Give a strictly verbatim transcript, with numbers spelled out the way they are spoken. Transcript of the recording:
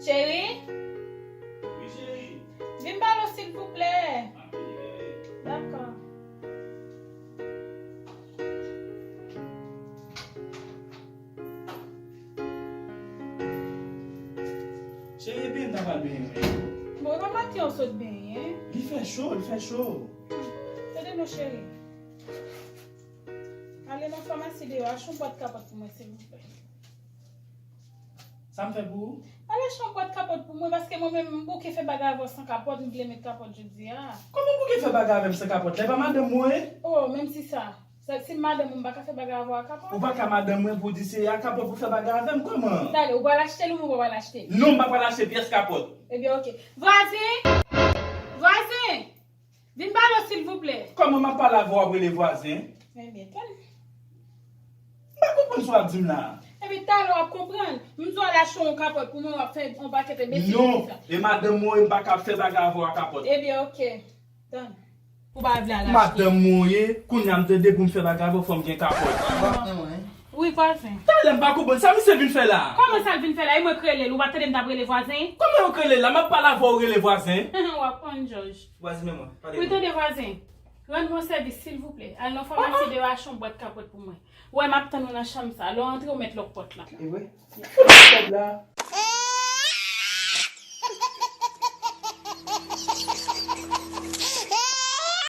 Cheri? Wi, cheri. Vin ba lo, silvouplè. M ap vini, bebe. Dakò. Cheri, e benyen m ta pral benyen, wi. Bon, e pa maten w sot benyen. Li fè cho, li fè cho. Tande non, cheri. Ale nan famasi deyò, achte yon bwat kapòt pou mwen, silvouplè. Sa m fè pou ou? Al achte yon bwat kapòt pou mwen, paske mwen menm, m bouke fè bagay avè w san kapòt, m vle met kapòt jodi a. Kòman w bouke fè bagay avè m san kapòt? Lè pa madanm mwen ye? Oh, menm si sa. Sa, si m madanm ou, m pa ka fè bagay avè w ak kapòt? Ou pa ka madanm mwen pou w di se a kapòt pou fè bagay avè m, kòman? Tande, ou pral achte l oubyen ou pa pral achte l? Non, m pa pral achte pyès kapòt. Ebyen, oke. Vwazen! Vwazen! Vin pale w, silvouplè. Kòman m ap pale avè w, w ap rele vwazen? Ebyen, tann. M pa konprann sa w ap di m la. Ebyen, talè w ap konprann. M di w al achte yon kapòt pou mwen, w ap fè yon pakèt enbesil. Non, e madanm mwen, m pa ka fè bagay avè w ak kapòt. Ebyen, oke. Tann. Ou pa vle al achte. Madanm mwen ye, kounye a m tande pou m fè bagay avè w, fò m gen kapòt. Wi, vwazen. Talè m pa konprann sa misye vin fè la. Kòman sa l vin fè la? E mwen k rele l, ou pa tande m t ap rele vwazen? Kòman yo k rele l la? M ap pale avè w, w rele vwazen. W ap konn, Jòj. Vwazen, men mwen, pale mwen. Wi, tande, vwazen. Rann mwen sèvis, silvouplè. Al nan famasi deyò, achte yon bwat kapòt pou mwen. Ou wè, m ap tann ou nan chanm sa. Lè w antre, ou mèt lòk pòt la. E vre? Kote kòb la?